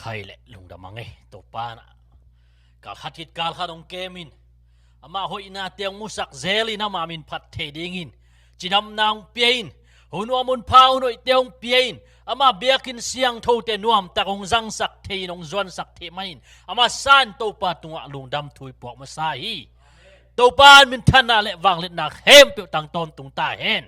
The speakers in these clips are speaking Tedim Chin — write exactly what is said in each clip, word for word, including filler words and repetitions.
Hai le lungdam ang ei, Topa na. Kal khat khit kal khat hong kem in, ama hoihnate hong musak zel in, ama min phat thei dingin cidamna hong pia in, hun nuam hun pha hun hoihte hong pia in, ama biakinn siangthote nuamtak hong zangsak thei in, hong zuansak thei manin, ama san Topa tungah lungdam thu i puak masa hi. Topa minthanna le vangliatna khempeuh tang tawntung ta hen.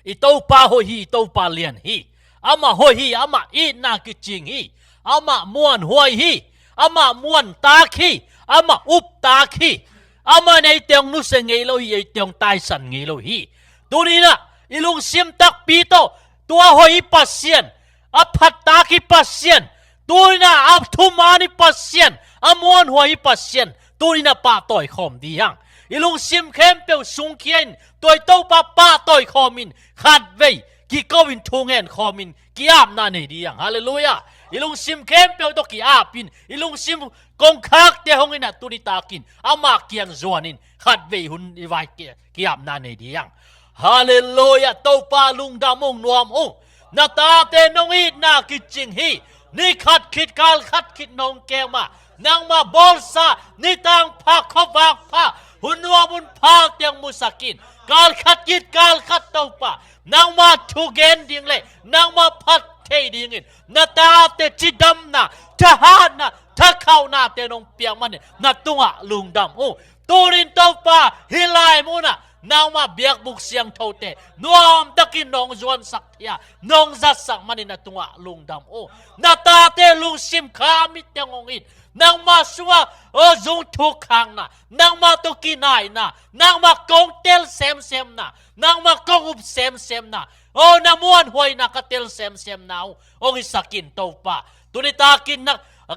I Topa hoih hi, i Topa lian hi. Amah hoih hi, amah itna kicing hi. Amah muanhuai hi. Amah muantak hi. Amah uptak hi. Amah in eite hong nusia ngei lo hi, eite hong taisan ngei lo hi. Tuni-in ah i lungsim takpi tawh tua hoih i Pasian, a phattak i Pasian, tuni-in ah a thuman i Pasian, a muanhuai i Pasian, tuni-in ah pahtawi khawm ding hi hang. I lungsim khempeuh sungkhia in, tua i Topa pahtawi khawm in, khatvei kiko in, thungen khawm in, ki-apna nei ding hi hang. Halleluiah. I lungsim khempeuh tawh ki-ap in, i lungsim kongkhakte hong in ah, tuni takin ama kiang zuan in, khatvei hun i vai ki, ki-apna nei ding hi hang. Halleluiah. Topa lungdam ung, nuam ung. Na tate nong itna kicing hi. Ni khat khit kal khat khit nong kem a, nangma bawlsa nitang pha, khuavak pha, hun nuam hun pha teng musak in, kal khat khit kal khat Topa nangma thugen ding le nangma phat thei dingin na tate cidamna, thahatna, thakhauhnate nong piak manin na tungah lungdam ung. Tuni-in Topa, hih lai munah nangma biakbuk siangthote nuamtakin nong zuansak thei a, nong zatsak manin na tungah lungdam ung. Na tate lungsim kha mitteng hong it, nangma sungah, aw, zung thuk khakna, nangma tawh kinaina, nangma kong tel semsemna, nangma kong up semsemna, aw, na muanhuaina ka tel semsemna uh hong hisak in Topa. Tuni takin na,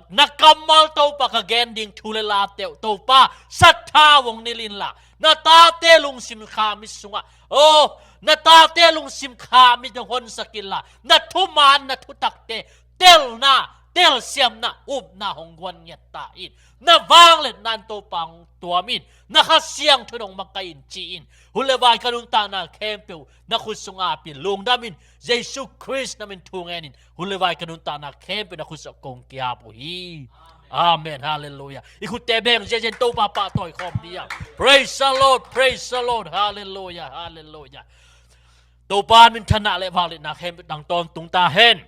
na kammal Topa, ka gen ding thu le late uh Topa, sathau hong nilh inla, na tate lungsim kha mit sungah, aw, na tate lungsim kha mit hong honsak inla, na thuman, na thutakte telna, telsiamna, upna hong guan ngiat ta in. Na vangliatna in Topa hong tuam in, na Kha Siangtho in hong makaih in ci-in, hun le vai ka nuntakna khempeuh na khut sungah ap in, lungdam in, Jesu Khrist na min thungen in, hun le vai ka nuntakna khempeuh na khut sungah kong ki-ap uh hi. Amen. Halleluiah. I khutte beng ziahziah in Topa pahtawi khawm ding hi hang. Praise the Lord, praise the Lord. Halleluiah, halleluiah. Topa minthanna le vangliatna khempeuh tang tawntung ta hen.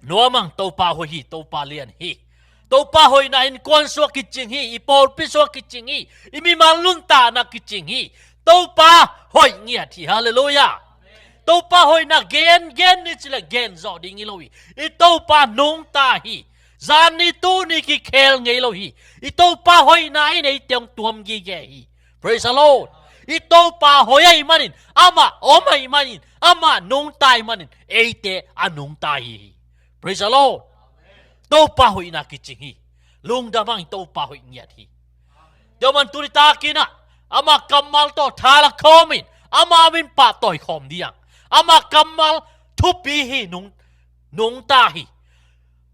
Nuam ang, Topa hoih hi, Topa lian hi. Topa hoihna innkuan sungah kicing hi, i pawlpi sungah kicing hi, i mimal nuntakna kicing hi. Topa hoih ngiat hi. Halleluiah. Topa hoihna gen, gen ni ci leh gen zawh ding hi lo hi. I Topa nungta hi. Zan ni tu ni kikhel ngei lo hi. I Topa hoihna in eite hong tuam gige hi. Praise the Lord. I Topa hoih ahih manin, amah om ahih manin, amah nungta ahih manin, eite a nungta hi hi. Praise the Lord. Topa hoihna kicing hi. Lungdam ang, i Topa hoih ngiat hi. Tua man tuni takin ah, ama kammal tawh tha la khawm in, ama min pahtawi khawm ding hi hang. Ama kammal thupi hi, nung, nungta hi.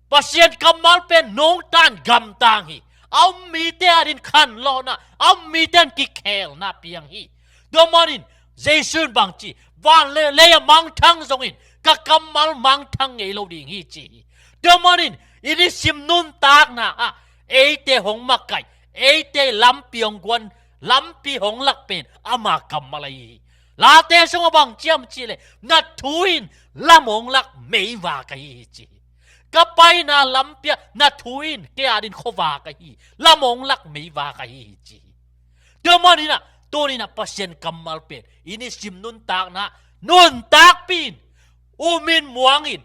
Pasian kammal pen nungta in gamtang hi. A um mite adingin khanlawhna, a um mite in kikhelna piang hi. Tua manin Jesu in bang ci, van le lei a mangthang zongin ka kammal mangthang ngei lo ding hi, ci hi. Tua manin i nisim nuntakna ah eite hong makaih, eite lampi hong guan, lampi hong lak pen ama kammal ahi hi. Late sungah bang ci hiam cih leh, na thu in lam hong lak meivak ahi hi, ci hi. Ka paina lampi ah na thu in kei adingin khuavak ahi hi, lam hong lak meivak ahi hi, ci hi. Tua manin ah, tuni-in ah Pasian kammal pen i nisim nuntakna, nuntakpih in, um in, muang in,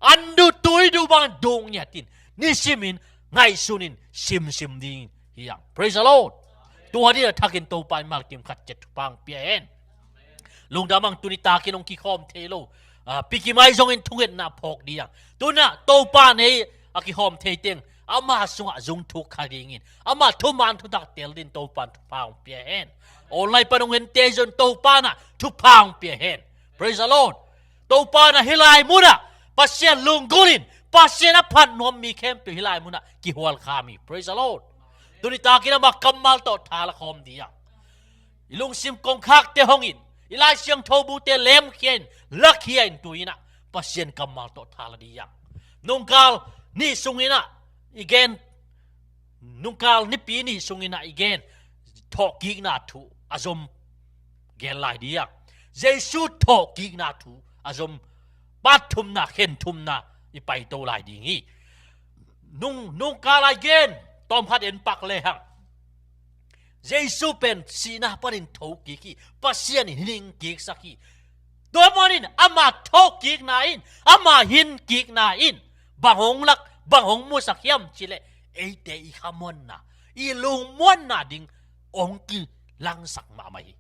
an duh tui duh bangin duh ngiat in, nisim in, ngaihsun in, simsim ding hi hang. Praise the Lord. Tua ding a thakin Topa in mimal kim khat ciat thupha hong pia hen. Lungdam ang, tuni takin hong kikhawm thei lo, ah, pikim ahi zongin thungetna phawk ding hi hang. Tu-in ah Topa nei a kikhawm thei teng ama sungah zung thuk kha dingin, ama thuman thutak tel dingin Topa in thupha hong pia hen. Online pan hong ente zong Topa in ah thupha hong pia hen. Praise the Lord. Topa in ah hih lai munah Pasian lunggulh in, Pasian a phat nuam mi khempeuh hih lai munah kihual kha hi. Praise the Lord. Tuni takin ama kammal tawh tha la khawm ding hi hang. I lungsim kongkhakte hong in, i Lai Siangtho bute lemkhia in, lakhia in, tu-in ah Pasian kammal tawh tha la ding hi hang. Nungkal nih sungin ah i gen, nungkal nipi nih sungin ah i gen thawhkikna thu a zom gen lai ding a. Jesu thawhkikna thu a zom, pat thumna, khen thumna i paito lai ding hi. Nung, nungkal a i gen tawmkhat en pak lehang, Jesu pen sihna panin thokik hi. Pasian in hin kiksak hi. Tua manin ama thawhkikna in, ama hin kikna in bang hong lak, bang hong musak hiam cih leh, eite i khamuanna, i lungmuanna ding hong kilangsak mahmah hi.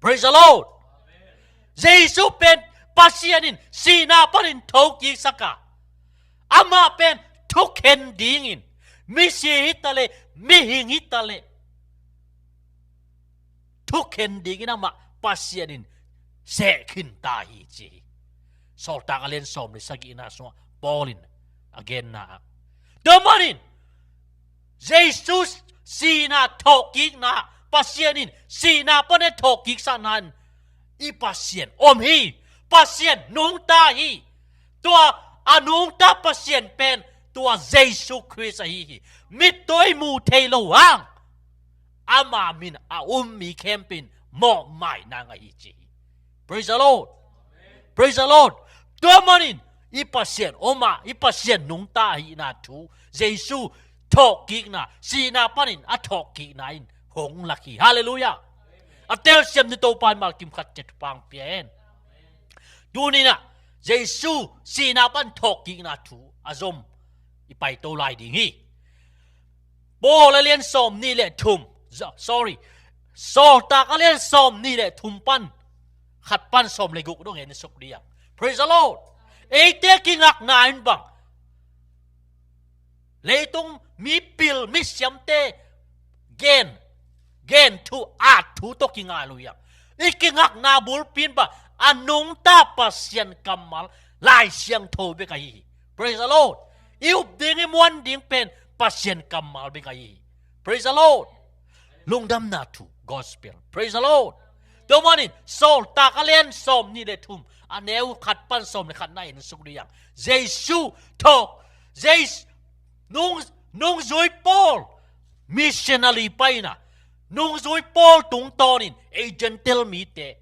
Praise the Lord. Jesu pen Pasian in sihna panin thokiksak a, amah pen thukhen dingin, misi hi ta leh, mihing hi ta leh, thukhen dingin amah Pasian in seh khin ta hi ci hi. Sawltak a lian sawm le sagihna sungah Paul in a genna ah. Tua manin Jesu sihna thawhkikna, Pasian in sihna panin thawhkiksakna in i Pasian om hi. Pasian nungta hi. Tua a nungta Pasian pen tua Jesu Khrist ahi hi. Mit tawh i mu thei lo hang, ama min a um mi khempeuh in mawhmaina ngah hi ci hi. Praise the Lord. Praise the Lord. Tua manin i Pasian om a, i Pasian nungta ahihna thu, Jesu thawhkikna, sihna panin a thawhkikna in hong lak hi. Halleluiah. A telsiam ni Topa in malkim khat ciat pang pia hen. Tuni-in ah Jesu sihna pan thawhkikna thu a zom i paito lai ding hi. Paul a lian sawm nih le thum, so-, sorry, Sawltak a lian sawm nih le thum pan, khat pan sawm le guk dong en suk ding a. Praise the Lord. Eite kingakna in bang, leitung mipil misiamte gen, gen thu, at thu tawh kingai lo hi a. I kingakna bulpi in bang, a nungta Pasian kammal, Lai Siangtho bek ahi hi. Praise the Lord. I up ding, i muan ding pen Pasian kammal bek ahi hi. Praise the Lord. Lungdamna thu, gospel. Praise the Lord. Tua manin Sawltak a lian sawm nih le thum, a neu khat pan sawm le khatna en suk ding a. Jesu thawh, Jesu, nung, nungzui Paul, missionary paina, nungzui Paul tungtawnin ei Gentile mite,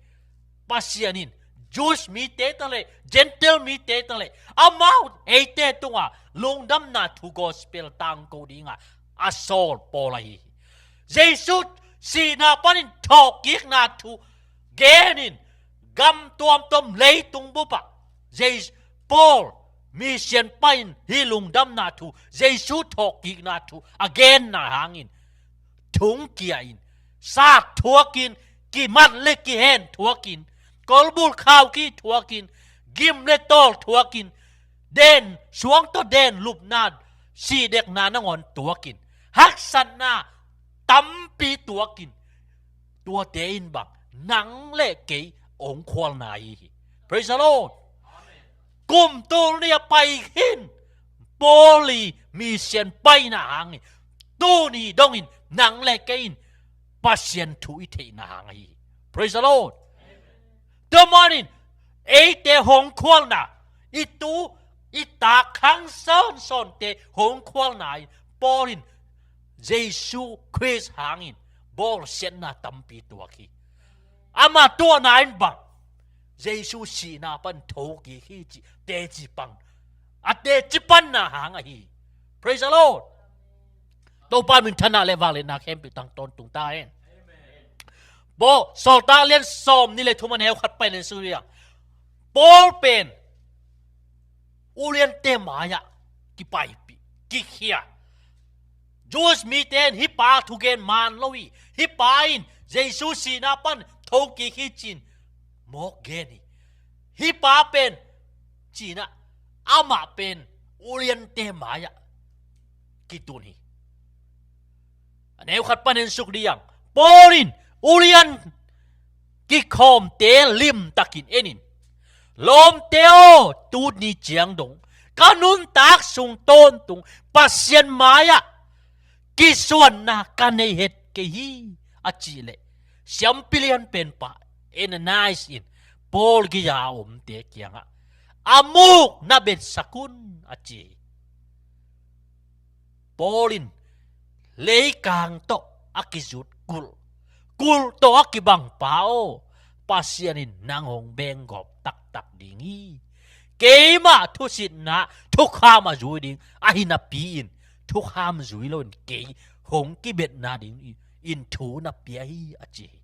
Pasian in Jews mite ta leh, Gentile mite ta leh, amau eite tunga lungdamna thu, gospel tangko dinga a sawl Paul ahi hi. Jesu sihna panin thawhkikna thu genin gam tuamtuam leitung bup ah Jes-, Paul, mission pa in hih lungdamna thu, Jesu thawhkikna thu a genna hangin, thungkia in, sat thuakin, kimat le kihen thuakin, kolbul khauki thuakin, gim le tawl thuakin, den, suang tawh den lupna, sihdekna nangawn tuakin, haksatna tampi tuakin, tuate in bang, nang le kei hong khualna ahi hi. Praise the Lord. Kum tul nih a pai khin Paul i mission paina hangin, tuni dongin nang le kei in Pasian thu i theihna hang ahi hi. Praise the Lord. Tua manin eite hong khualna, i tu i ta khang sawnsawnte hong khualna in Paul in Jesu Khrist hangin bawlsiatna tampi tuak hi. Ama tuahna in bang, Jesu sihna pan thokik hi cih teci pan, a teci panna hang ahi hi. Praise the Lord. Topa minthanna le vangliatna khempeuh tang tawntung ta hen. Paul, Sawltak lian sawm nih le thum a neu khat pan en suk ding a. Paul pen uliante mai-ah kipaipih, kikhia. Jews mite in hih pa thugen man lo hi. Hih pa in Jesu sihna pan thokik hi ci-in mawk gen hi. Hih pa pen, ci-in ah, amah pen uliante mai-ah kitun hi. A neu khat pan en suk ding a. Paul in ulian kikhawmte limtakin enin, "Lawmte aw, tuni ciang dong ka nuntak sung tawntung Pasian mai-ah kisuanna ka nei het kei hi," a cih leh, siampi lianpen pa Ananias in Paul gei-a a omte kiangah, "A muk na betsak un," a ci hi. Paul in leikang tawh a kizut kulh, kulh tawh a kibang pa aw, Pasian in nang hong benggawp taktak ding hi. Keimah thusitna thukham a zui ding ahi napi-in, thukham zui loin kei hong kibetna dingin thu na pia hi, a ci hi.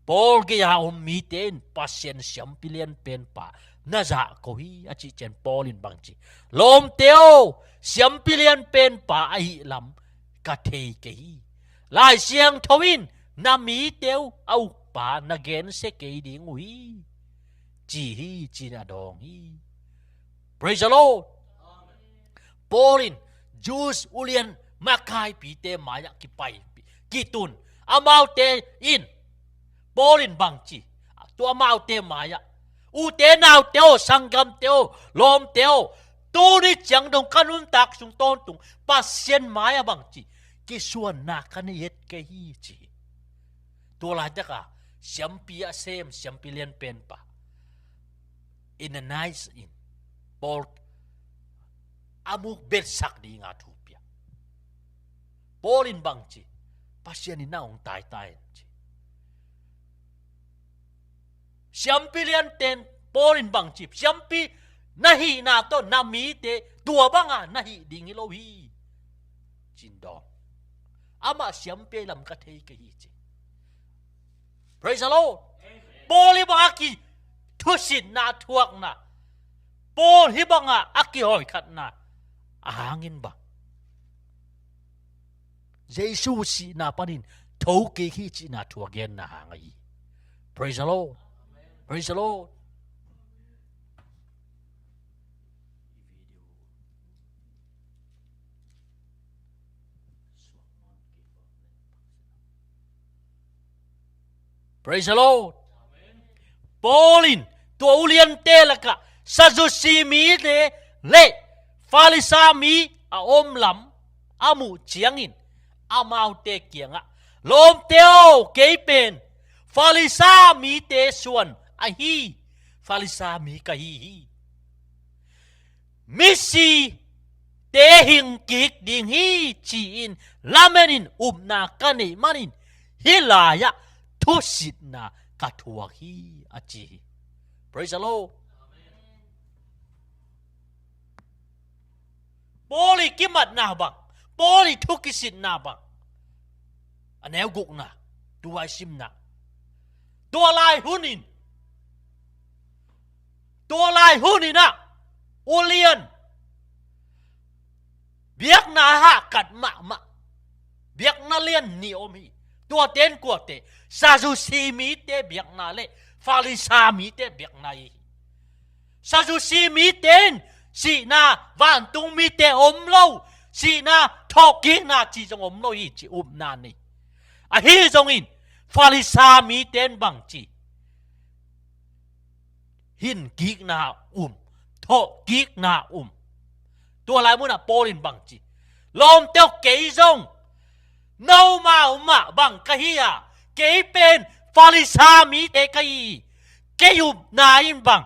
Paul gei-a om mite in Pasian siampi lianpen pa na zahko hi, a cih ciang Paul in bang ci? Lawmte aw, siampi lianpen pa ahih lam ka thei kei hi. Lai Siangtho in na mite uh a ukpa na gensia kei ding uh hi, ci hi, ci-in a dawng hi. Praise the Lord. Paul in Jews ulian makaipite mai-ah kipai, kitun, amaute in, Paul in bang ci? Tua amaute mai-ah, ute naute aw, sanggamte aw, lawmte aw, tuni ciang dong ka nuntak sung tawntung Pasian mai-ah bang ci? Kisuanna ka nei het kei hi, ci hi. Tua laitaka siampi a sem, siampi lianpen pa Ananias in Paul a muk betsak dinga thu pia. Paul in bang ci? Pasian in na hong taitai in, ci. Siampi lianten Paul in bang ci? Siampi na hihna tawh na mite tua banga na hih ding hi lo hi, ci-in dawng. Amah siampi ahih lam ka thei kei hi, ci. Praise the Lord. Paul hi banga kithusitna thuakna, Paul hi banga a kihoikhatna a hangin bang, Jesu sihna panin thokik hi cihna thu a genna hang ahi. Praise the Lord. Praise the Lord. Praise the Lord. Paul in tua uliante lakah Sadusi mi le, le Farisa mi a om lam a muh ciangin amaute kiangah, "Lawmte aw, kei pen Farisa mite suan ahi Farisa mi ka hi hi. Misite hing kik ding hi, ci-in lamenin upna ka neih manin hih lai-ah thusitna ka thuak hi," a ci hi. Praise the Lord. Paul ii kimatna bang, Paul ii thu kisitna bang, a neu gukna, tua i simna. Tua lai hunin, tua lai hunin ah ulian biakna hahkat mahmah biakna lian nih om hi. Tuate in kuate? Sadusi mite biakna le Farisa mite biakna hi. Sadusi mite in sihna, vantung mite om lo, sihna, thawhkikna cih zong om lo hi, ci upna nei. Ahi zongin Farisa mite in bang ci? Hing kikna um, thawhkikna um. Tua lai munah Paul in bang ci? "Lawmte aw, kei zong nomau mah bang ka hi a, kei pen Farisa mite ka hi hi. Kei upna in bang,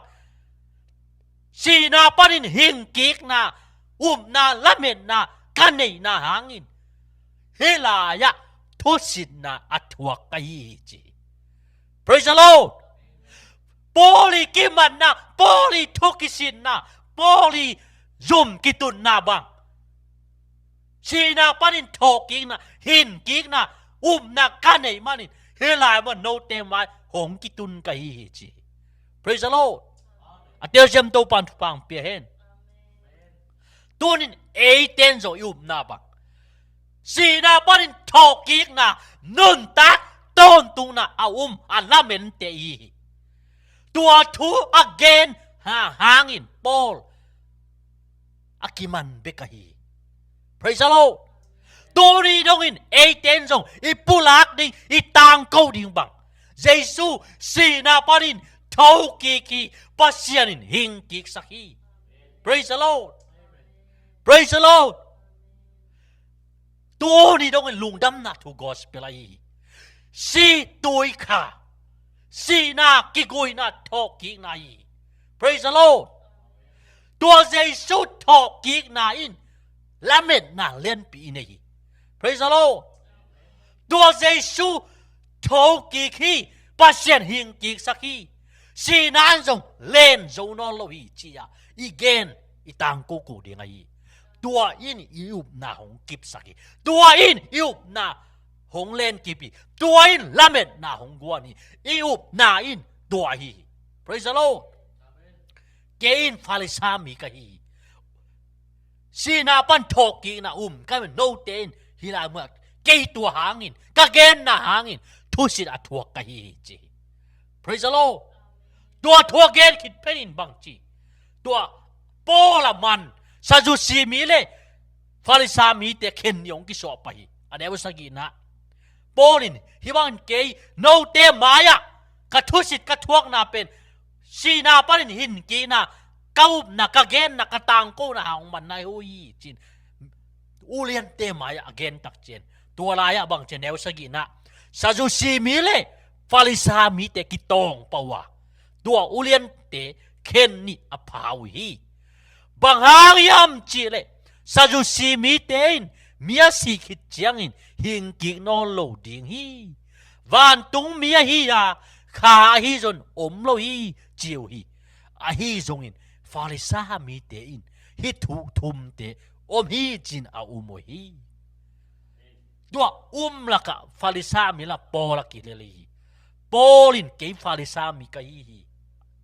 sihna panin hing kikna, upna, lametna ka neihna hangin hih lai-ah thusitna a thuak ka hi hi," ci hi. Praise the Lord. Paul ii kimatna, Paul ii thu kisitna, Paul ii zum kitunna bang, sihna panin thawhkikna, hing kikna, upna ka neih manin hih lai-ah note mai hong kitun ka hi hi, ci hi. Praise the Lord. A telsiam Topa'n thupha hong pia hen. Tunin eite in zong i upna bang, sihna panin thawhkikna, nuntak tawntungna a um, a lamente i hi hi. Tua thu a gen hang, hangin Paul a kiman bek ahi hi. Praise the Lord. Tuni dongin eite in zong i pulak ding, i tangko ding bang, Jesu sihna panin thokik hi, Pasian in hing kiksak hi. Praise the Lord. Praise the Lord. Tuni dongin lungdamna thu gospel ahi hi. Si tui kha, sihna, kiguihna, thawhkikna ahi hi. Praise the Lord. Tua Jesu thawhkikna in lametna lianpi i nei hi. Praise the Lord. Tua Jesu thokik hi, Pasian hingkiksak hi. Sihna in zong len zo nawn lo hi ci-a i gen, i tangko ko ding ahi. Tua in i upna hong kipsak hi. Tua in i upna hong lenkip hi. Tua in lametna hong guan hi. I upna in tua ahi hi. Praise the Lord. Kei in Farisa mi ka hi hi. Sihna pan thawhkikna um ka hi. Note in hih lai mun ah kei tua hangin, ka genna hangin thusit a thuak ka hi hi ci hi. Praise the Lord. Tua thu a gen khit phenin bang ci, tua Paul a man Sadusi mi le Farisa mite khen nih hong kisuah pah hi. A neu sagihna, Paul in hih bangin kei note mai-ah ka thusit ka thuakna pen sihna panin hingkikna, ka upna, ka genna, ka tangkona hang hong manna hi uh hi ci-in uliante mai-ah a gen tak ciang, tua lai-ah bang ci, neu sagihna, Sadusi mi le Farisa mite kitawng pah uh a, tua uliante khen nih a pha uh hi. Bang hang hiam cih leh Sadusi mite in mi a si khit ciangin hingkik nawn lo ding hi. Vantung mi ahi a, kha ahi zong om lo hi ci uh hi. Ahi zongin Farisa mite in hih thu thumte om hi ci-in a um uh hi. Tua um lakah Farisa mi la Paul a kilel hi. Paul in kei Farisa mi ka hi hi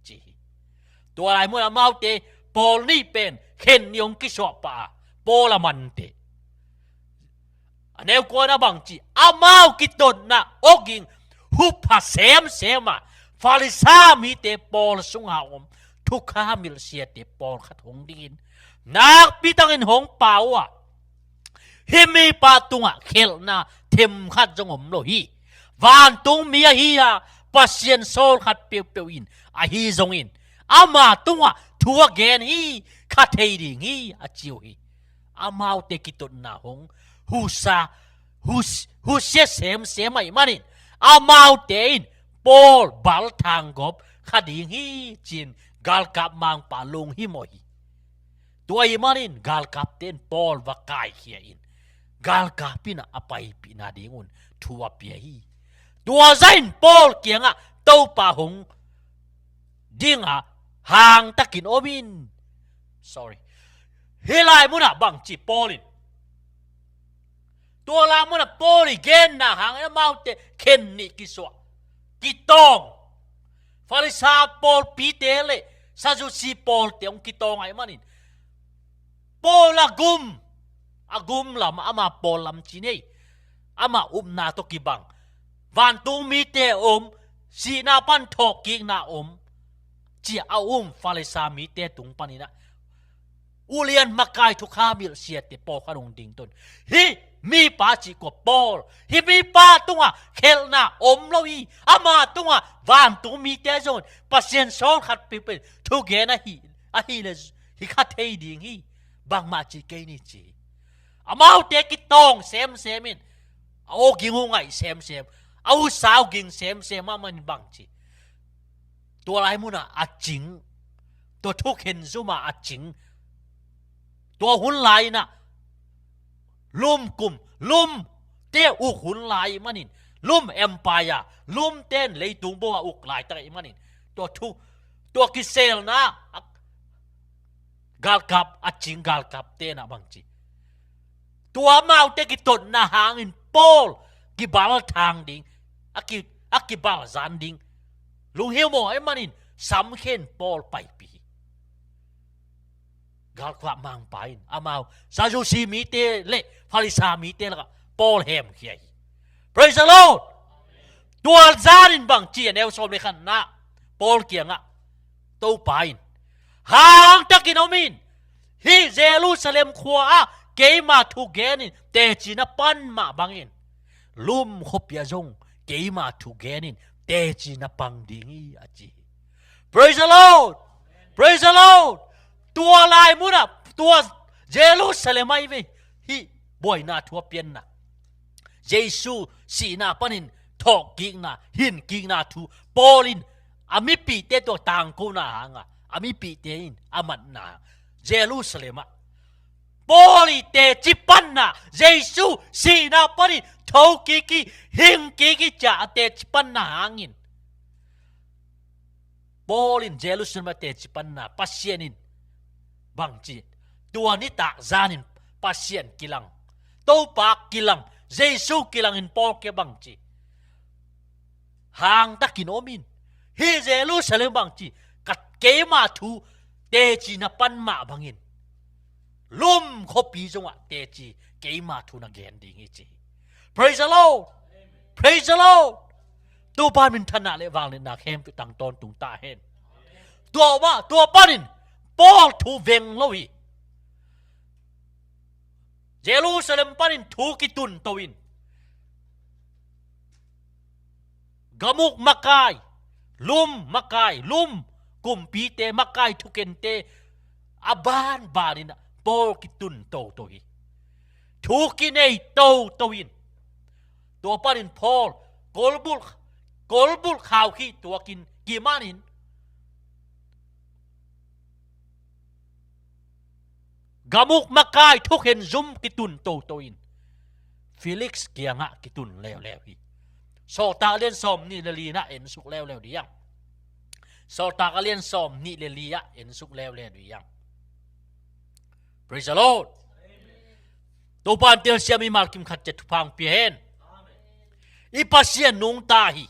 ci hi. Tua lai mun amaute Paul nih pen khen nih hong kisuah pah a, Paul a mante. A neu kuana bang ci, amau kitotna awging hupha semsem a, Farisa mite Paul sunga om, thukha milh siate pawlkhat hong dingin nakpi takin hong pau a, hih mipa tungah khelhna themkhat zong om lo hi. Vantung mi ahi a, Pasian sawl khat peuhpeuh in, ahi zongin ama tungah thu a gen hi, kha thei ding hi a ci uh hi. Amaute kitotna hong husa, hus-, husia semsem ahih manin amaute in Paul balthang gawp kha ding hi ci-in galkap mangpa lunghimawh hi. Tua ahih manin galkapte in Paul va kaikhia in galkap in a paipih nadingun thu a pia hi. Tua zah in Paul kiangah Topa hong ding a, hangtakin om in. Sorry. Hih lai munah bang ci Paul in, tua lai munah Paul i genna hangin amaute khen nih kisuah, kitawng. Farisa pawlpite le Sadusi pawlte hong kitawng ahih manin Paul a gum, a gum lam, ama pawl lam ci ni ei, ama upna tawh kibang, vantung mite om, sihna pan thawhkikna om ci-a a um Farisa mite tung panin ah ulian makai, thukha milh siate pawlkhat hong ding tun, hih mipa cih kua Paul, hih mipa tungah khelhna om lo hi. Ama tungah vantung mite zong Pasian sawl khat peuhpeuh thugen ahi, ahih leh hi kha thei ding hi. Bangmah ci kei ni ci hi. Amaute kitawng semsem in, a awging uh ngaih semsem, a husa uh ging semsem ahih manin bang ci, tua lai munah a cing, tua thukhen zumah a cing, tua hun lai-in ah lum kum, lumte uk hun lai ahih manin, lum empire, lumte in leitung bawh a uk laitak ahih manin, tua thu, tua kiselna a galkap, a cing galkapte in ah bang ci, tua amaute kitotna hangin Paul kibalthang ding, a ki, a kibalzan ding lunghimawh ahih manin samkhen Paul paipih hi. Galkap mangpa in amau Sadusi mite le Farisa mite lakah Paul hemkhia hi. Praise the Lord. Tua zanin bang ci, a neu sawm le khatna, Paul kiangah Topa in, hangtakin om in, hih Jerusalem khua-ah keima thugen in teci na pan mah bangin lum khuapi ah zong keima thugen in teci na pang ding hi a ci hi. Praise the Lord. Praise the Lord. Tua lai munah, tua Jerusalem ah hi ve, hih buaina thu a pianna, Jesu sihna panin thawhkikna, hinkikna thu Paul in a mipihte tua tangkona hanga, a mipihte in a matna Jerusalem ah Paul i teci panna, Jesu sihna panin thokik hi, hingkik hi ci-a a teci panna hangin, Paul in Jerusalem a teci panna, Pasian in bangci, tua nitak zanin Pasian kilang, Topa kilang, Jesu kilangin Paul ke bangci, hangtakin om in, hih Jerusalem bangci, ka keima thu tecina pan mah bangin, Rom khuapi zongah teci keima thu na gen ding hi ci hi. Praise the Lord. Praise the Lord. Topa minthanna le vangliatna khempeuh tang tawntung ta hen. Tua mah, tua panin Paul thu veng lo hi. Jerusalem panin thu kitunto in, gamuk makai, lum makai, lum kumpite makai thukente a banbanin Paul kituntoto hi. Thu kinei toto in, tua panin Paul kolbulh, kolbulh khau khih tuakin kimanin, gamuk makai thukhen zum kitun toto in Felix kiangah kitun leuleu hi. Sawltak a lian sawm nih le li-na ensuk leuleu dih hang. Sawltak a lian sawm nih le li-ah ensuk leuleu dih hang. Praise the Lord. Topa in telsiam i malkim khat ciat thupha hong pia hen. I Pasian nungta hi.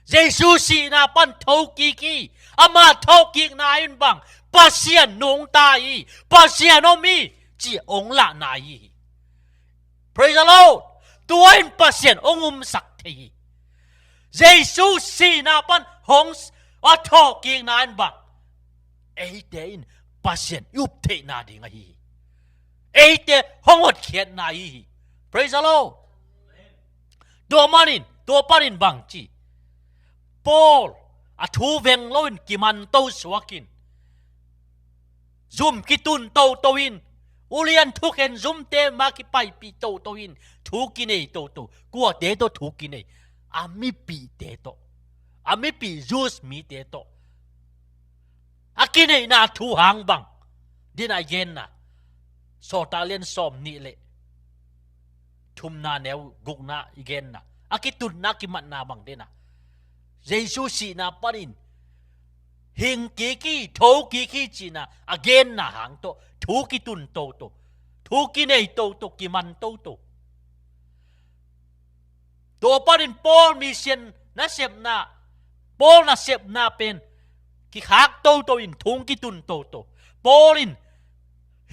Jesu sihna pan thokik hi. Ama thokikna in bang Pasian nungta hi. Pasian om hi ci hong lahna hi. Praise the Lord. Tua in Pasian hong umsak thei hi. Jesu sihna pan hong s-, a thokikna in bang eite in Pasian i up theihna ding ahi hi. Eite hong hotkhiatna ahi hi. Praise the Lord. Tua manin, tua panin bangci, Paul a thu veng loin kimanto suakin, zum kitun toto in, ulian thukhen zumte ma kipaipih toto in, thu kinei toto, kuate tawh thu kinei, a mipihte tawh, a mipih Jews mite tawh a kineihna thu hang bang, dina i genna, Sawltak lian sawm nih le thumna neu gukna i genna, a kitunna kimatna bang dina, Jesu sihna panin hingkik hi, thokik hi cina a genna hang tawh thu kitun toto, thu kinei toto, kiman toto. Tua panin Paul mission nasepna, Paul nasepna pen kikhak toto in thu kitun toto. Paul in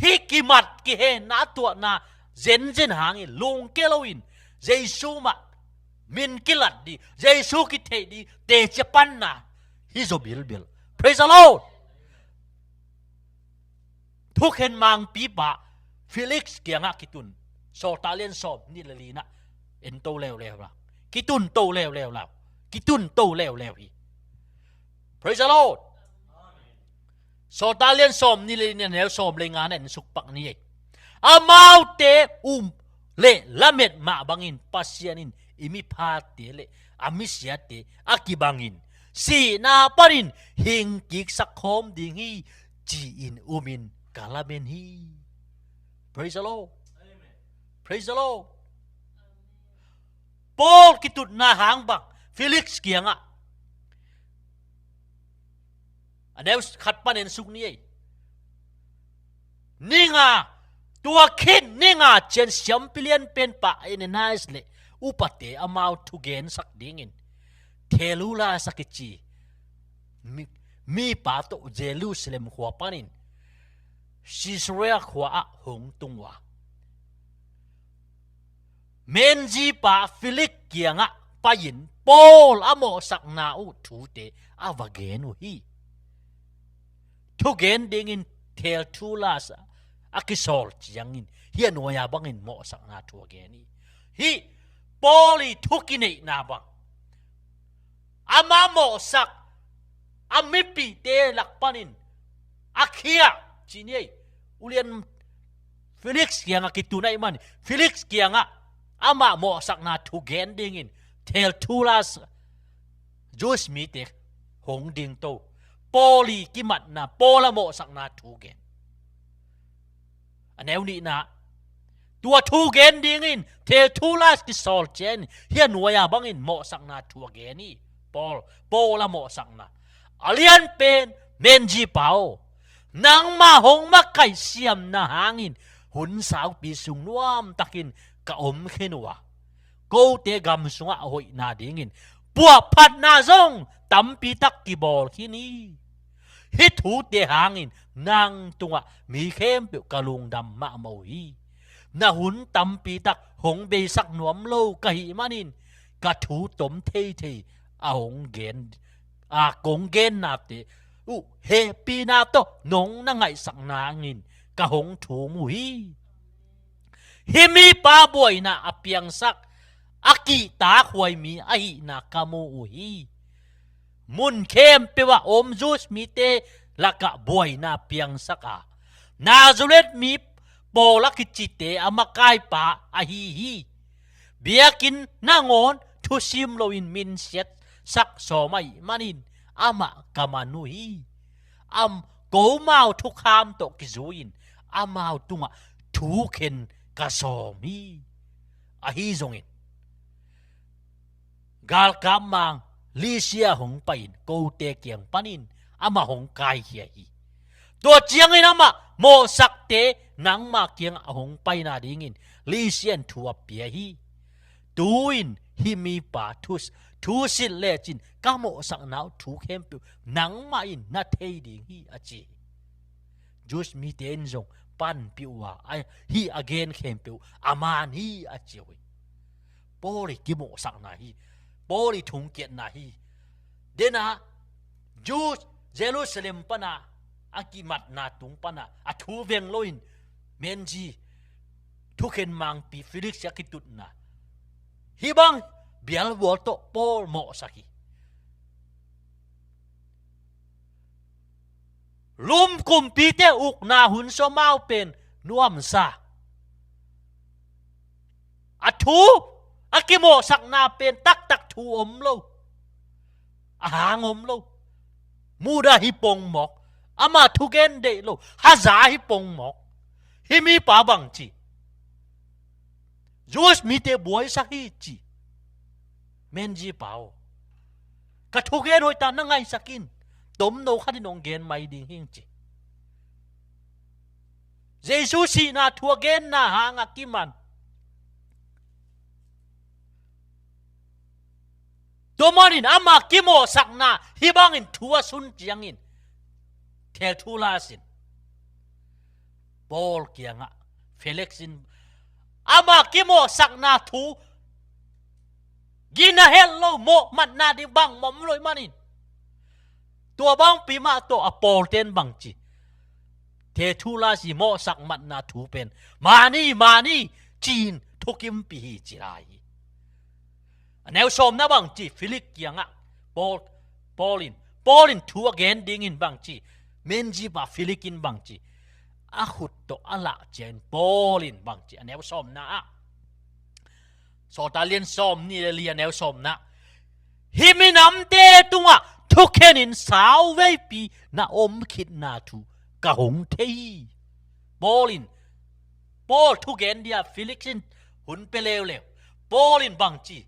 hih kimat kihenna a tuahna zenzen hangin lungkia loin Jesu mah min kilat dih, Jesu kitheih dih, teci panna hi zaw bilbil. Praise the Lord. Thukhen mangpipa Felix kiangah kitun. Sawltak lian sawm nih le li-na ento leuleu la. Kitunto leuleu la. Kitunto leuleu hi. Praise the Lord. Sawltak lian sawm nih le li-na neu sawm le ngana ensuk pak ni ei. Amaute um le lamet mah bangin Pasian in i miphate le a misiate a kibangin sihna panin hingkiksak khawm ding hi ci-in umin ka lamen hi. Praise the Lord. Praise the Lord. Paul kitutna hang bang Felix kiangah, a neu khat pan ensuk ni ei. Ninga, tua khin ninga cian siampi lian penpa Ananias le upate amau thugensak dingin Tertullus a kici mi, mipa tawh Jerusalem khua panin Caesarea khua ah hong tung uh a, menzipa Felix kiangah pai-in Paul a mawhsakna uh thute a va gen uh hi. Thugen dingin Tertullus a kisawl ciangin hih a nuai-a bangin mawhsakna thu a gen hi. Hih Paul i thu kineihna bang, ama mawhsak a mipihte lak panin a khia ci ni ei. Ulian Felix kiangah kitun ahih manin Felix kiangah amah mawhsakna thu gen dingin Tertullus, Jews mite hong dingto, Paul i kimatna, Paul a mawhsakna thu gen. A neu nihna, tua thu gen dingin Tertullus kisawl ciangin hih a nuai-a bangin mawhsakna thu a gen hi. Paul, Paul a mawhsakna a lianpen, menzipa aw, nangma hong makaih siamna hangin hun saupi sung nuamtakin ka om khin uh a, kote gam sungah a hoihna dingin puahphatna zong tampitak kibawl khin hi. Hih thute hangin nang tungah mi khempeuh ka lungdam mahmah uh hi. Na hun tampitak hong beisak nuam lo ka hih manin ka thu tom theithei a hong gen, a kong gennate uh hehpihna tawh nong na ngaihsak nangin ka hong thum uh hi. Hih mipa buaina a piangsak, a kihtakhuai mi ahihna ka mu uh hi. Mun khempeuh ah om Jews mite lakah buaina piangsak a, Nazareth mi Paul a kicite a makaipa ahi hi. Biakinn nangawn thusim loin minsiatsak sawm ahih manin amah ka man uh hi. Am, komau thukham tawh kizui-in amau tungah thukhen ka sawm hi. Ahi zongin galkap mang Lisia hong pai-in kote kiang panin amah hong kaikhia hi. Tua ciangin amah mawhsakte nangma kiangah a hong paina dingin Lisia in thu a pia hi. Tu-in hih mipa thu, thu silh lecin ka mawhsakna uh thu khempeuh nangmah in na thei ding hi, a ci hi. Jews mite in zong panpih uh a, a, hih a gen khempeuh a man hi, a ci uh hi. Paul ii kimawhsakna hi. Paul ii thungkiatna hi. Dena Jews Jerusalem pana a kimatna tung pana a thu veng loin menzi thukhen mangpi Felix a kitutna, hih bang bialbual tawh Paul mawhsak hi. Rom kumpite ukna hun sung amau pen nuamsa, a thu, a kimawhsakna pen taktak thu om lo, a hang om lo. Mudah hi pongmawk, ama thugen deih lo, haza hi pongmawk. Hih mipa bang ci, Jews mite buaisak hi ci. Menzipa aw, ka thugen hoihtak na ngaihsak in. Tomno khatin hong gen mai ding hing ci. Jesu sihna thu a genna hanga kiman, tua manin ama kimawhsakna hih bangin thu a sun ciangin Tertullus in Paul kiangah, Felix in ama kimawhsakna thu gina het lo, mawhmatna ding bangmah om lo ahih manin, tua bangpi mah tawh a Paul ten bang ci, Tertullus ii mawhsak matna thu pen mani, mani ci-in thukimpih hi ci lai hi. A neu sawmna bang ci, Felix kiangah Paul, Paul in, Paul in thu a gen dingin bang ci, menzipa Felix in bang ci, a khut tawh a lah ciangin Paul in bang ci, a neu sawmna ah, Sawltak lian sawmnih le li a neu sawmna, hih minamte tungah thukhenin sauveipi na om khitna thu ka hong thei hi. Paul in, Paul thugen dia Felix in hun pia leuleu. Paul in bang ci,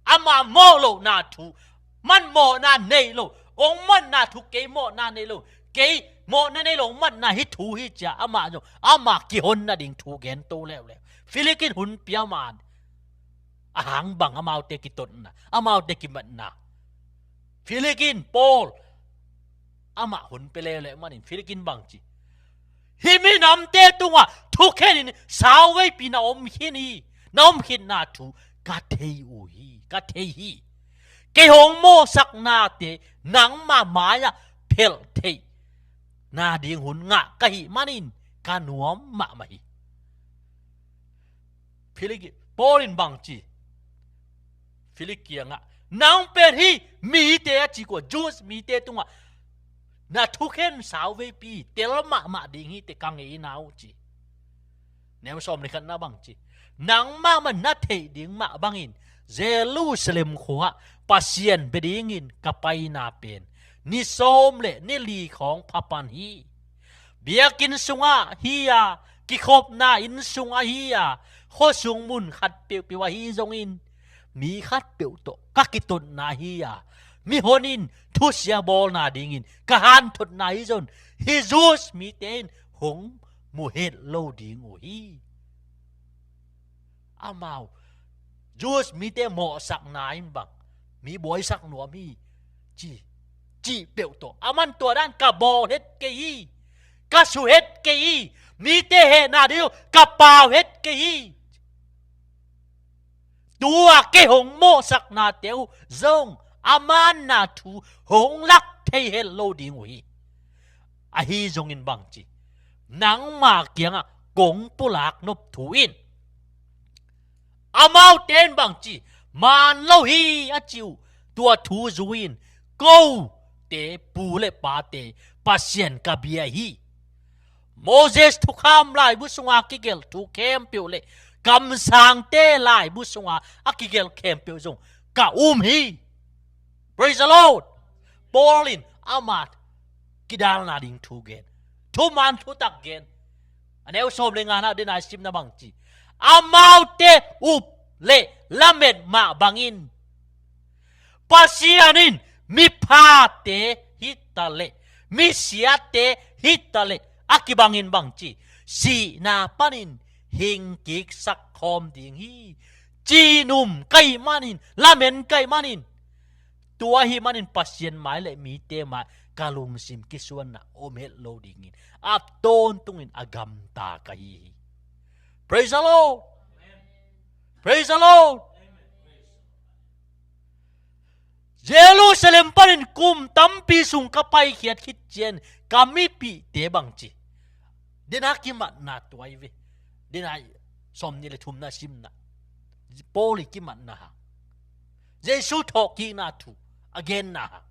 ama mawh lohna thu, man mawhna nei lo, hong matna thu kei mawhna nei lo, kei mawhna nei lo, hong matna hih thu hi ci-a amah zong ama kihon nading thu gen to leuleu. Felix in hun pia ma, a hang bang amaute kitotna, amaute kimatna. Felix in Paul amah hun pia leuleu manin Felix in bang ci, hih minamte tungah thukhenin sauveipi na om khin hi, na om khitna thu ka thei uh hi, ka thei hi. Kei hong mawhsaknate nangma mai-ah phelh theih nading hun ngah ka hih manin ka nuam mahmah hi. Felix, Paul in bang ci, Felix kiangah, nang pen hih mite a ci kua, Jews mite tungah na thukhen sauveipi tel mahmah ding hi teh ka ngeina uh ci. Neu sawm le khatna bang ci, nangmah mah na theih ding mah bangin Jerusalem khua-ah Pasian bia dingin ka paina pen ni sawm le ni li khawng phapan hi. Biakinn sungah hi a, kikhopna inn sungah hi a, khuasung mun khat peuhpeuh ahi zongin mi khat peuh tawh ka kitotna hi a, mihon in thusia bawlna dingin ka hanthotna hi zong, hih Jews mite in hong mu het lo ding uh hi. Amau Jews mite mawhsakna in bang, mi buaisak nuam hi, ci, cih peuh tawh aman tua dan ka bawl het kei hi, ka su het kei hi, mite hehna ding uh ka pau het kei hi. Tua kei hong mawhsaknate uh zong aman na thu hong lak thei het lo ding uh hi. Ahi zongin bang ci, nangma kiangah kong pulak nop thu in, amaute in bang ci, man lo hi a ci uh, tua thu zui-in kote pu le pate Pasian ka bia hi. Moses thukham laibu sunga kigelh thu khempeuh le kamsangte laibu sunga a kigelh khempeuh zong ka um hi. Praise the Lord. Paul in ama kidalna ding thu gen, thuman thutak gen. A neu sawm le ngana dena i simna bang ci, amaute up le lamet mah bangin Pasian in miphate hita le misiate hita le a kibangin bang ci, sihna panin hingkiksak khawm ding hi. Cinum ka hih manin, lamen ka hih manin, tua ahih manin Pasian mai le mite mai ka lungsim kisuanna om het lo dingin a tawntungin a gamta ka hi hi. Praise the Lord. Praise the Lord. Jerusalem panin kum tampi sung ka paikhiat khit ciang ka mipihte bang ci, dena kimatna tuai ve. Dena sawm nih le thumna simna, Paul i kimatna hang, Jesu thawhkikna thu a genna hang,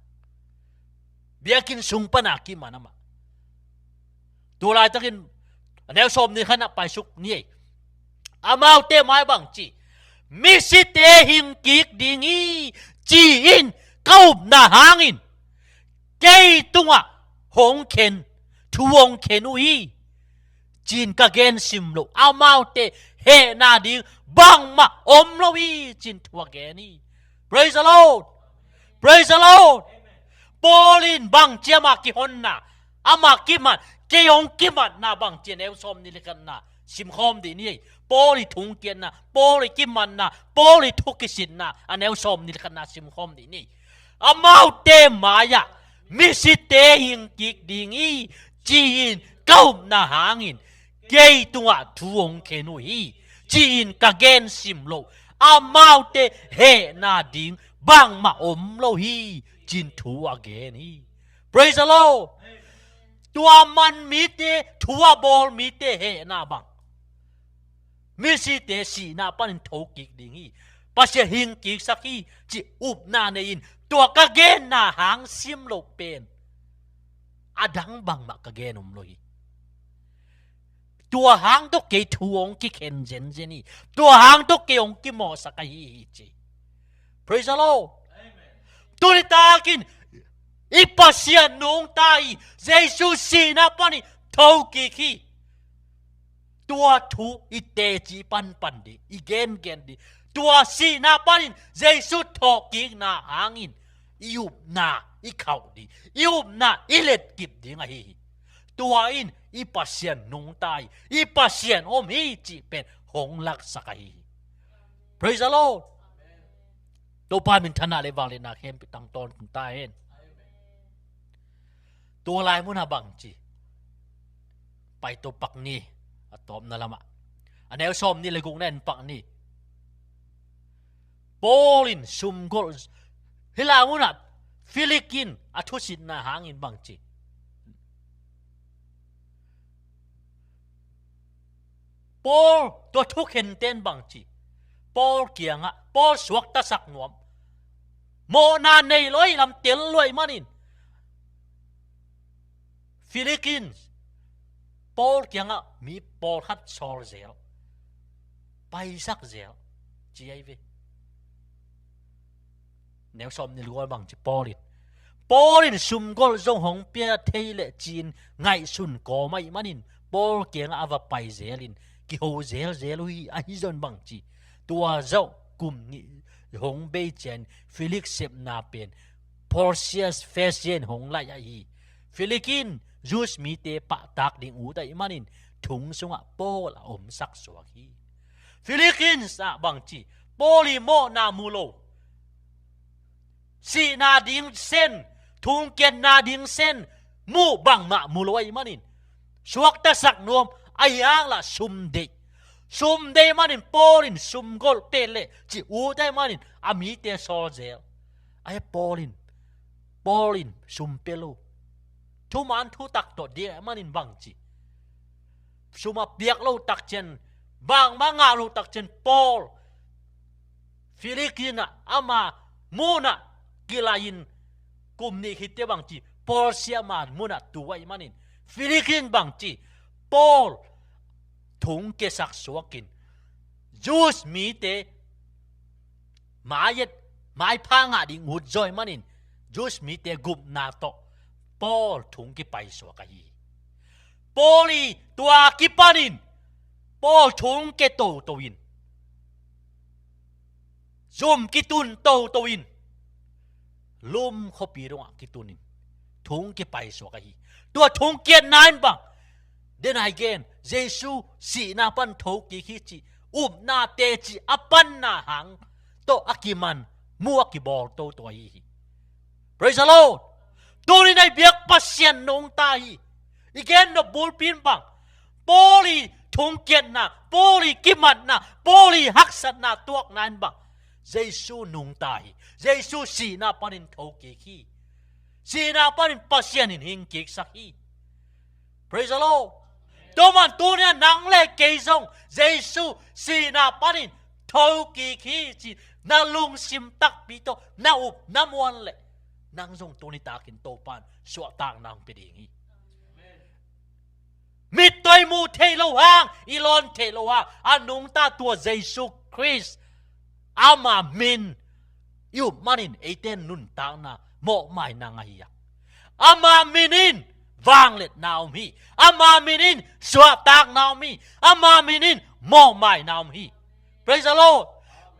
biakinn sung pana kiman amah. Tulaitakin a neu sawm nih khatna paisuk ni ei. Amaute mai bang ci, misite hingkik ding hi ci-in ka upna hangin kei tungah hong khen, thu hong khen uh hi, ci-in ka gen sim loh. Amaute hehna ding bangmah om lo hi, ci-in thu a gen hi. Praise the Lord. Praise the Lord. Paul in bang ci ama kihonna, ama kimat, kei hong kimatna bang ci, a neu sawm nih le khatna simkhawm dih ni ei. Paul i thungkiatna, Paul i kimatna, Paul i thu kisitna, a neu sawm nih le khatna simkhawm dih ni ei. Amaute mai-ah misite hingkik ding hi ci-in ka upna hangin kei tungah thu hong khen uh hi, ci-in ka gen sim loh. Amaute hehna ding bangmah om lo hi, ci-in thu a gen hi. Praise the Lord. Tua man mite, thu a bawl mite hehna bang, misite sihna panin thokik ding hi, Pasian hingkiksak hi, ci upna nei-in tua ka genna hang sim loh pen a dang bangmah ka gen om lo hi. Tua hang tawh kei thu hong kikhen zenzen hi. Tua hang tawh kei hong kimawhsak ahi hi, ci. Praise the Lord. Tuni takin i Pasian nungta hi, Jesu sihna panin thokik hi. Tua thu i teci panpan dih, i gengen dih. Tua sihna panin Jesu thawhkikna hangin i upna i khauh dih, i upna i letkip ding ahi hi. Tua in i Pasian nungta hi, i Pasian om hi cih pen hong laksak ahi hi. Praise the Lord. Topa minthanna le vangliatna khempeuh tang tawntung ta hen. Tua lai munah bang ci, paito pak ni, a tawpna lamah, a neu sawm nih le gukna en pak ni. Paul in sumgolh, hih lai munah Felix in a thusitna hangin bang ci, Paul, tua thukhenten bang ci, Paul kiangah, Paul suaktasak nuam, mawhna nei lo hi lam tel luai manin, Felix in Paul kiangah mi pawlkhat sawl zel, paisak zel, ci ahi ve. Neu sawm nih le guk bang ci, Paul in Paul in sumgolh zong hong pia thei leh ci-in ngaihsun kawm ahih manin Paul kiangah a va pai zelin kiho zelzel uh hi. Ahi zong bangci, tua zawh kum nih hong bei ciangin Felix sepna pen Porcius Festus in hong laih ahi hi. Felix in Jews mite pahtak ding ut ahih manin thong sungah Paul a omsak suak hi. Felix in sa bangci, Paul i mawhna mu lo, sihna ding sen, thongkiatna ding sen muh bangmah mu lo ahih manin suaktasak nuam, ahi hang lah sum deih. Sum deih manin Paul in sumgolh pia leh ci ut ahih manin a mite sawl zel. Ahi Paul in, Paul in sum pia lo. Thuman thutak tawh deih ahih manin bangci, sum a piak lo takciang, bangmah ngah lo takciang Paul Felix in ah ama mun ah kilai-in kum nih khit teh bangci Porcia man mun ah tu ahih manin Felix in bangci Paul thong kiasak suakin Jews mite mai-et, maipha ngah ding ut zaw ahih manin Jews mite gupna tawh Paul thong kipai suak ahi hi. Paul i tua kipanin Paul thong kia toto in, zum kitun toto in, Rom khuapi dongah kitunin thong kipai suak ahi hi. Tua thong kiatna in bang, den a i gen, Jesu sihna pan thokik hi cih upna teci a panna hang tawh a kiman mu a kibawl toto ahi hi. Praise the Lord. Tuni-in i biak Pasian nungta hi. I gen nop bulpi in bang, Paul i thongkiatna, Paul i kimatna, Paul i haksatna tuakna in bang, Jesu nungta hi. Jesu sihna panin thokik hi. Sihna panin Pasian in hingkiksak hi. Praise the Lord. Tua man tuni-a nang le kei zong Jesu sihna panin thokik hi ci na lungsim takpi tawh na up na muan leh, nang zong tuni takin Topan suahtakna hong pia ding hi. Mittaw'n i muh theih loh hang, i lawn theih loh hang a nungta tua Jesu Khrist, ama min i up manin eite in nuntakna mawhmaina ngah hi a, ama min in vangliatna om hi. Ama min in suahtakna om hi. Ama min in mawhmaina om hi. Praise the Lord.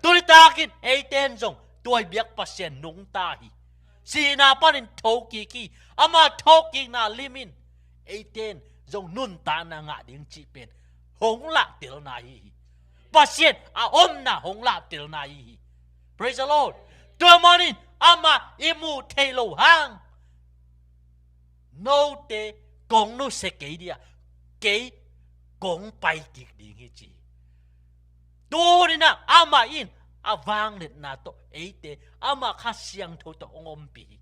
Tuni takin eite in zong tua i biak Pasian nungta hi. Sihna panin thokik hi. Ama thokikna lim in eite in zong nuntakna ngah ding cih pen hong lahtelna ahi hi. Pasian a omna hong lahtelna ahi hi. Praise the Lord. Tua manin ama i muh theih loh hang, note kong nusia kei ding a, kei kong pai kik ding hi ci hi. Tuni-in ah amah in a vangliatna tawh eite, amah Kha Siangtho tawh hong ompih hi.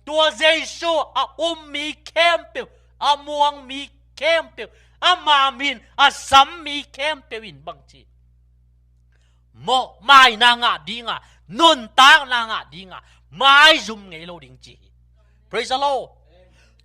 Tua Jesu a um mi khempeuh, a muang mi khempeuh, ama min a sam mi khempeuh in bang ci, mawhmaina ngah ding a, nuntakna ngah ding a, maizum ngei lo ding ci hi. Praise the Lord.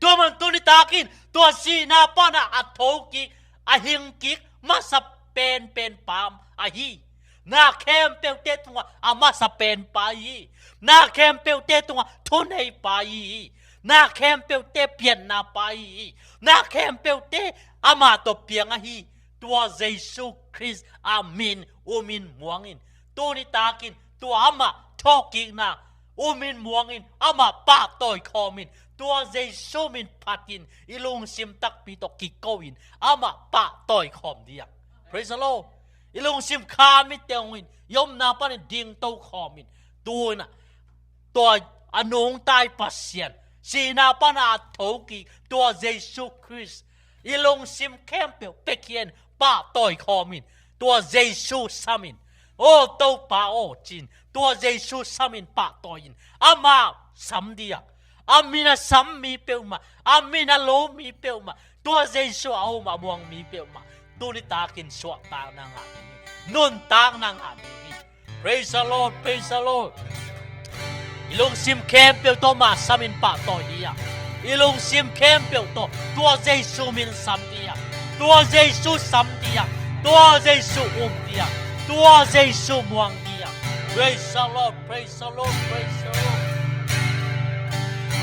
Tua man tuni takin tua sihna pana a thokik, a hingkik masa penpen pa ahi, na khempeuhte tungah a masa pen pa hi. Na khempeuhte tungah thunei pa hi. Na khempeuhte pianna pa hi. Na khempeuhte ama tawh piang ahi tua Jesu Khrist a min umin muangin, tuni takin tua amah thawhkikna umin muangin, amah pahtawi khawmin, tua Jesu min phatin i lungsim takpi tawh kiko-in amah pahtawi khawm ding a. Praise the Lord. I lungsim kha mitteng in, i omna panin dingto khawmin, tu-in ah tua a nungta i Pasian, sihna pana a thokik tua Jesu Khrist i lungsim khempeuh pekhia-in pahtawi khawmin, tua Jesu samin, aw Topa aw ci-in, tua Jesu samin pahtawi-in, ama sam ding a, a min a sam mi peuhmah, a min a lo mi peuhmah, tua Jesu a om a muang mi peuhmah tuni takin suahtakna ngah ding hi. Nuntakna ngah ding hi. Praise the Lord, praise the Lord. I lungsim khempeuh tawh ama samin pahtawi ding a, i lungsim khempeuh tawh tua Jesu min sam ding a, tua Jesu sam ding a, tua Jesu um ding a, tua Jesu muang ding a. Praise the Lord, praise the Lord, praise the Lord.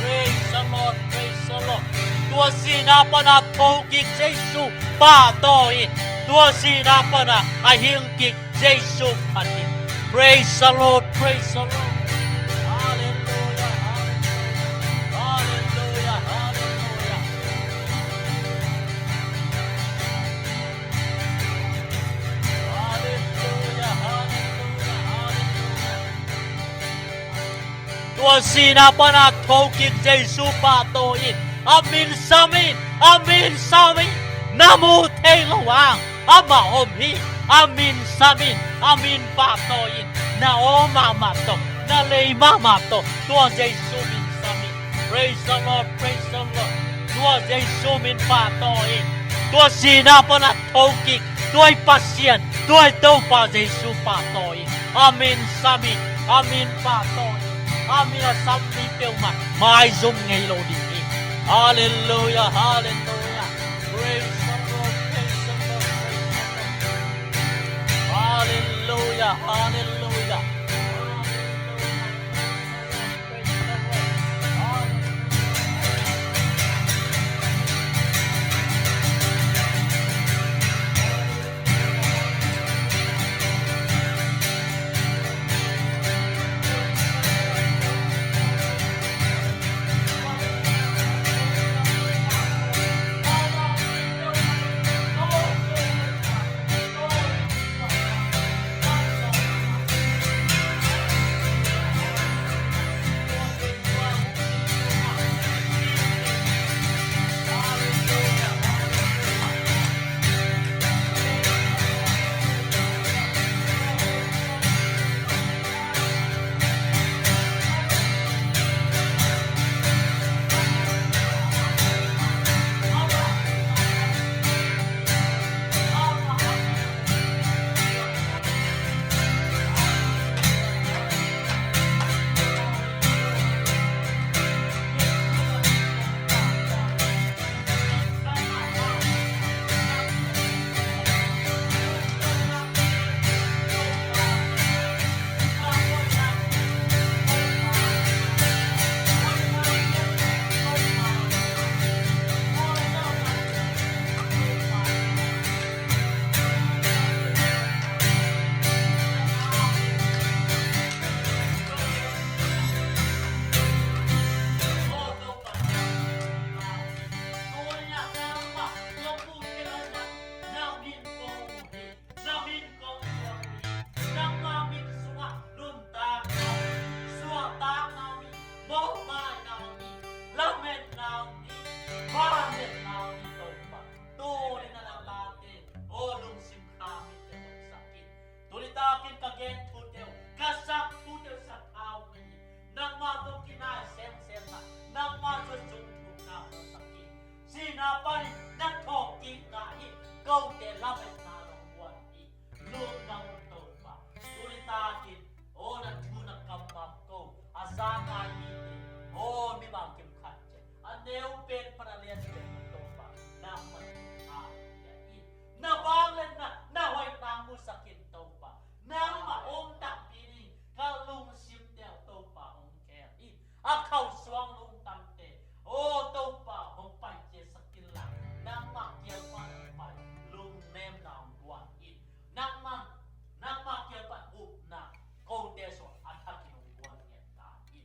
Praise the Lord, praise the Lord. Tua sihna pana thokik Jesu pahtawi in. Tua sihna pana a hingkik Jesu phat in. Praise the Lord, praise the Lord. Hallelujah, hallelujah. Hallelujah, hallelujah. Hallelujah, hallelujah, hallelujah. Tua sihna pana thokik Jesu pahtawi in. A min sam in, a min sam in. Na mu thei lo hang amah om hi. A min sam in, a min pahtawi in. Na aw mahmah tawh, na lei mahmah tawh tua Jesu min sam in. Praise the Lord, praise the Lord. Tua Jesu min pahtawi in. Tua sihna pana thokik tua i Pasian, tua i Topa Jesu pahtawi in. A min sam in, a min pahtawi in. A min a sam mi peuhmah maizum ngei lo ding hi. Hallelujah, hallelujah. Praise the Lord, praise the Lord, praise the Lord. Hallelujah, hallelujah. Nangma min sungah nuntakna om hi, suahtakna om hi, mawhmaina om hi, lametna om hi, vangliatna om hi Topa. Tuni-in na tate, aw lungsim kha mite tungsak in. Tuni takin ka gen thute uh, ka sak thute uh sathau ngei in. Nangma tawh kinai semsem na, nangma tawh zong thukna tawh sak in. Sihna panin na thawhkikna hi, kote lametna nong guan hi. Lungdam ung Topa. Tuni takin, aw na thu na kammal ko a za ngai mite, aw mimal kim khat ciat, a neu pen pan a lian pen Topa, nangmah in a hia in. Na vangliatna, na hoihna musak in Topa. Nangmah om takpi ding ka lungsimte uh Topa hong khel in. A khausuang lungtangte, aw Topa hong paiciasak inla, nangmah kiang pan hong pai lungnemna hong guan in. Nangmah, nangmah kiang pan upna kote sungah a thakin hong guan ngiat ta in.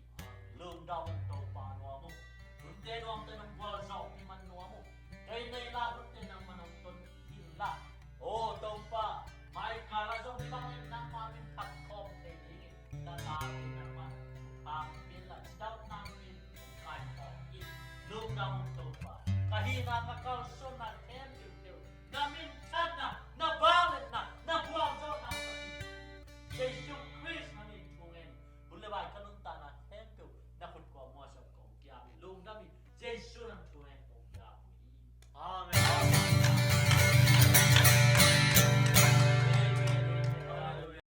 Lungdam ung Topa nuam ung. Hunte nuamte nong gualzawhpih man nuam ung. Kei nei la hunte nangmah nong ton inla, aw Topa, mai kal ah zong hih bangin nangmah min phat khawm thei dingin na tate nangmah thupha hong pia inla, cidamna hong pia in, hong kaikhawm in. Lungdam ung Topa. Ka hihna, ka kalsuanna,